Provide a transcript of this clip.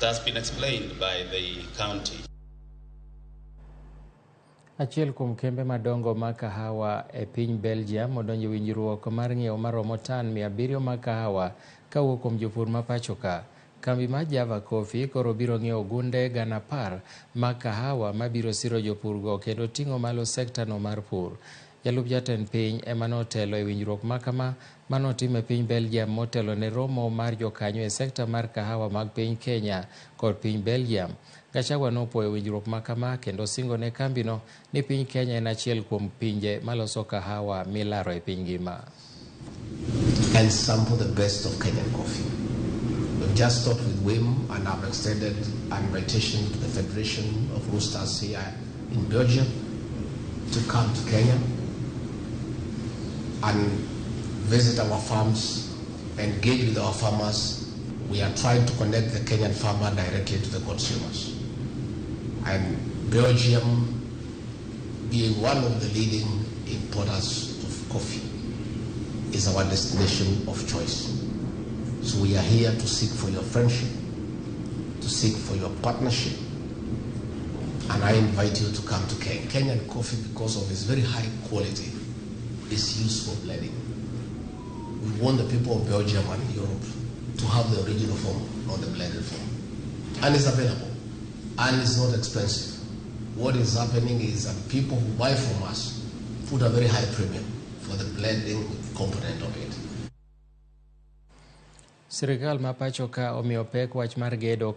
has been explained by the county. Achiel kuom kembe madongo mag kahawa e piny Belgium odonjo e winjruok mar ng'iewo maromo tan 700 mag kahawa kawuok kuom jopur ma pacho ka. Kambi mar Java Coffee koro biro ng'iewo ogunde 10,000 mag kahawa mabiro siro jopurgo kendo ting'o malo sekta no mar pur. Jalup jatend piny ema notelo e winjruok ma kama manotim e piny Belgium motelo ne romo mar jokanyo e sekta mar kahawa mag piny Kenya kod piny Belgium. Gachagua nopuoyo winjruok ma kama kendo singo ne kambino ni piny Kenya en achiel kuom pinje maloso kahawa milaro e piny ngima. And sample the best of Kenyan coffee. We've just talked with Wim and I've extended an invitation to the Federation of Roasters here in Belgium to come to Kenya and visit our farms, engage with our farmers. We are trying to connect the Kenyan farmer directly to the consumers. And Belgium being one of the leading importers of coffee is our destination of choice. So we are here to seek for your friendship, to seek for your partnership, and I invite you to come to Kenya. Kenyan coffee, because of its very high quality, is used for blending. We want the people of Belgium and Europe to have the original form, not the blended form. And it's available, and it's not expensive. What is happening is that people who buy from us put a very high premium for the blending component of it. Sirikal ma pacho ka omiyo pek wach mar gedo.